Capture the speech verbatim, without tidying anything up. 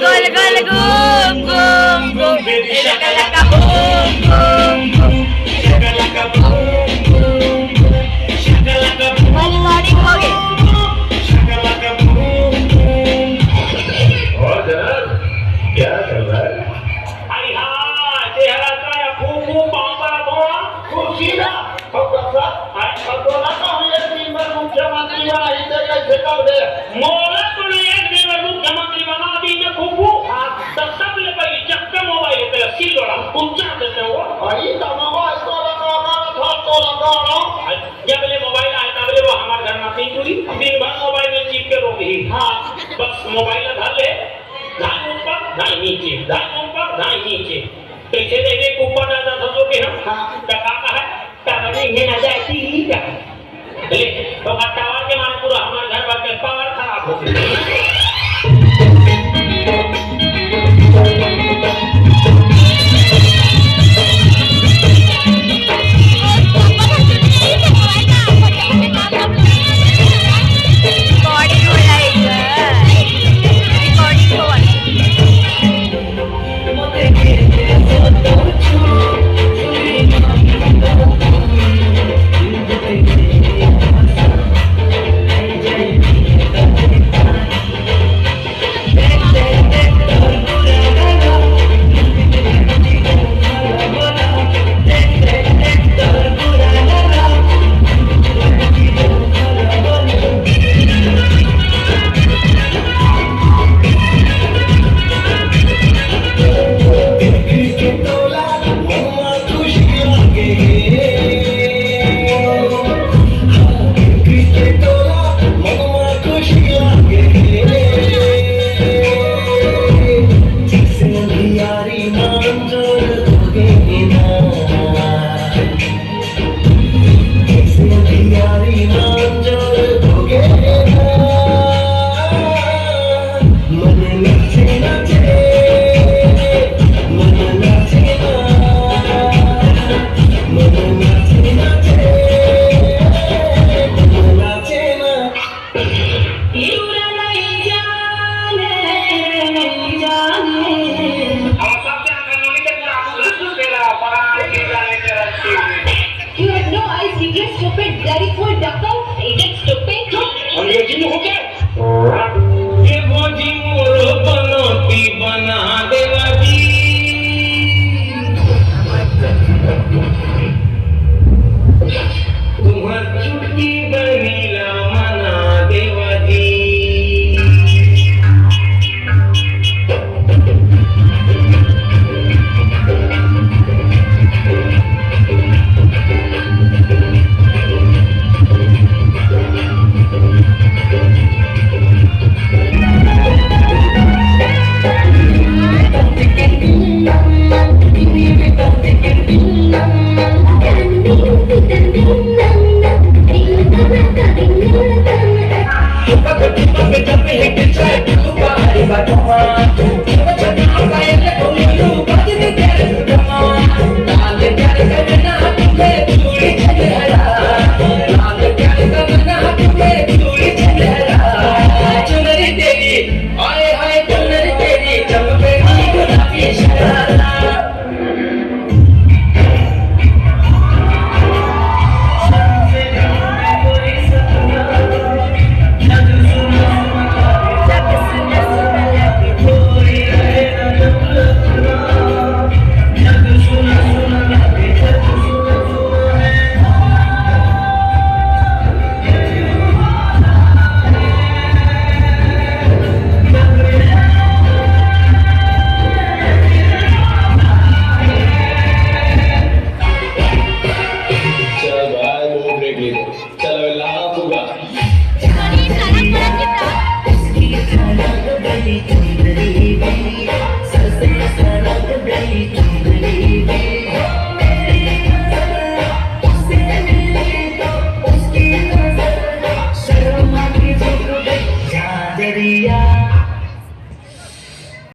गोल गोल घूम घूम घूम, ए लका लका बूम बूम बूम, ए लका लका बूम बूम बूम, ए लका लका बूम। रिकॉर्डिंग हो गई। और जनाब, क्या कर रहा है? अरे हाँ, चेहरा का या फूफू पापा बोआ। कुर्सी ना, अब बसा। हाँ। अब बोला तो हम एक दिन में मुख्यमंत्री बना ही दे, कैसे कर दे? मोला तो नहीं एक दिन में मुख्यमंत्री बना दी ना फूफू। हाँ। तो सबले पहले चक्का मोबाइल पे सील वाला कुच्चा देते हो। अरे तो मोबाइल तो लगा, लगा, था तो लगा, लगा। जब ले मोबाइल आए, तब ले वो हमारे घर में तीन पूरी, दिन भर मोबाइल में चिपके रहो ही। हाँ। बस मोबाइल धर ले, धान ऊपर, धान नीचे, धान ऊपर, धान नीचे। कैसे रहिबे कुप्पा दादा ससुर के हम? हाँ। त का कहा? त बने ये ना जाए, टीवी का। ले, तो का टावर के मारे पूरा हमारे घर भर के पावर खराब हो गया। रिकॉर्डिंग हो रहा है इधर। रिकॉर्डिंग हो रहा है। You have no eyes, idiot, stupid, bloody fool, duckle, idiot, stupid. अंग्रेजी में हो क्या? ये भोजी मोर बनौटी बना देवा जी। तुम्हर चुटकी बनीला मना देवा जी।